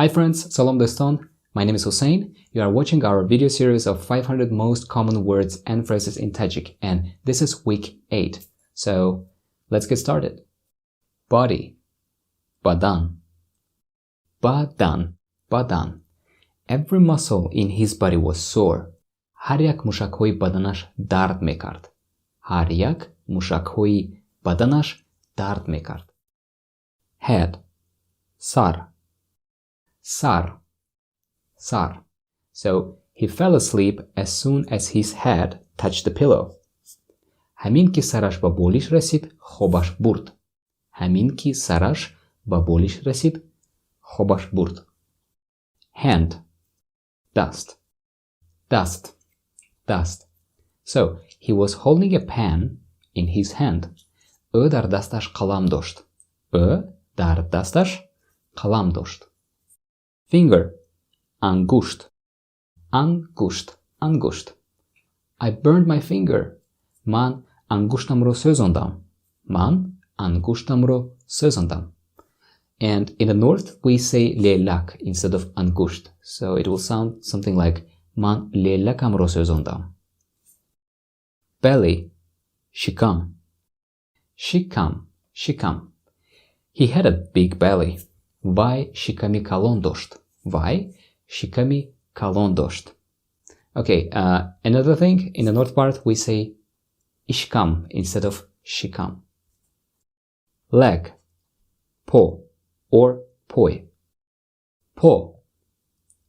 Hi friends, салом дӯстон. My name is Hussein. You are watching our video series of 500 most common words and phrases in Tajik, and this is week 8. So let's get started. Body, бадан, бадан, бадан. Every muscle in his body was sore. Ҳар як мушакҳои баданаш дард мекард. Ҳар як мушакҳои баданаш дард мекард. Head, сар, сар, сар. So he fell asleep as soon as his head touched the pillow. Ҳамин ки сараш ба болиш расид, хобаш бурд. Ҳамин ки сараш ба болиш расид, хобаш бурд. Hand, даст, даст, даст. So he was holding a pen in his hand. Ӯ дар дасташ қалам дошт. Ӯ дар дасташ қалам дошт. Finger, ангушт, ангушт, ангушт. I burned my finger. Ман ангуштамро сӯзондам. Ман ангуштамро сӯзондам. And in the north we say лелак instead of ангушт. So it will sound something like ман лелакамро сӯзондам. Belly, шикам, шикам, шикам. He had a big belly. Вай шиками калон дошт. Вай шиками калон дошт. Okay, another thing, in the north part we say ишкам instead of шикам. Leg, по or пой. По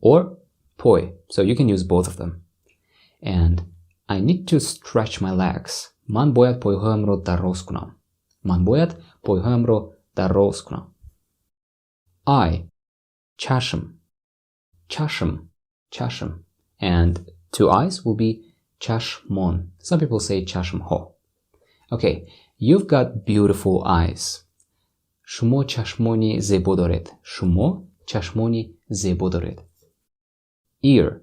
or пой. So you can use both of them. And I need to stretch my legs. Ман бояд пойҳоямро дароз кунам. Ман бояд пойҳоямро дароз кунам. Eye, чашм, чашм, чашм. And two eyes will be чашмон. Some people say чашмҳо. Okay, you've got beautiful eyes. Шумо чашмони зебо доред. Шумо чашмони зебо доред. Ear,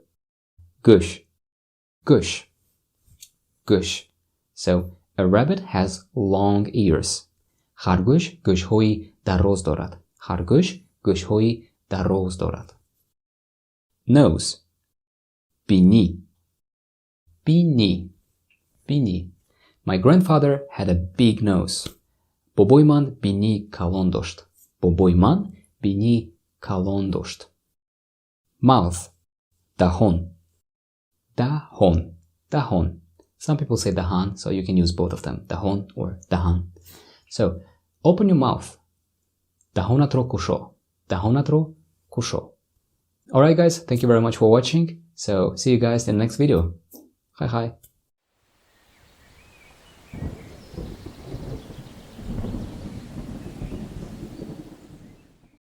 гӯш, гӯш, гӯш. So, a rabbit has long ears. Харгӯш гӯшҳои дароз дорад. Харгӯш гӯшҳои дароз дорад. Nose, бинӣ, бинӣ, бинӣ. My grandfather had a big nose. Бобои ман бинии калон дошт. Бобои ман бинии калон дошт. Mouth, даҳон, даҳон, даҳон. Some people say даҳан, so you can use both of them, даҳон or даҳан. So, open your mouth. Даҳонатро кушо. Даҳонатро кушо. Alright guys, thank you very much for watching. So, see you guys in the next video. Hi hi.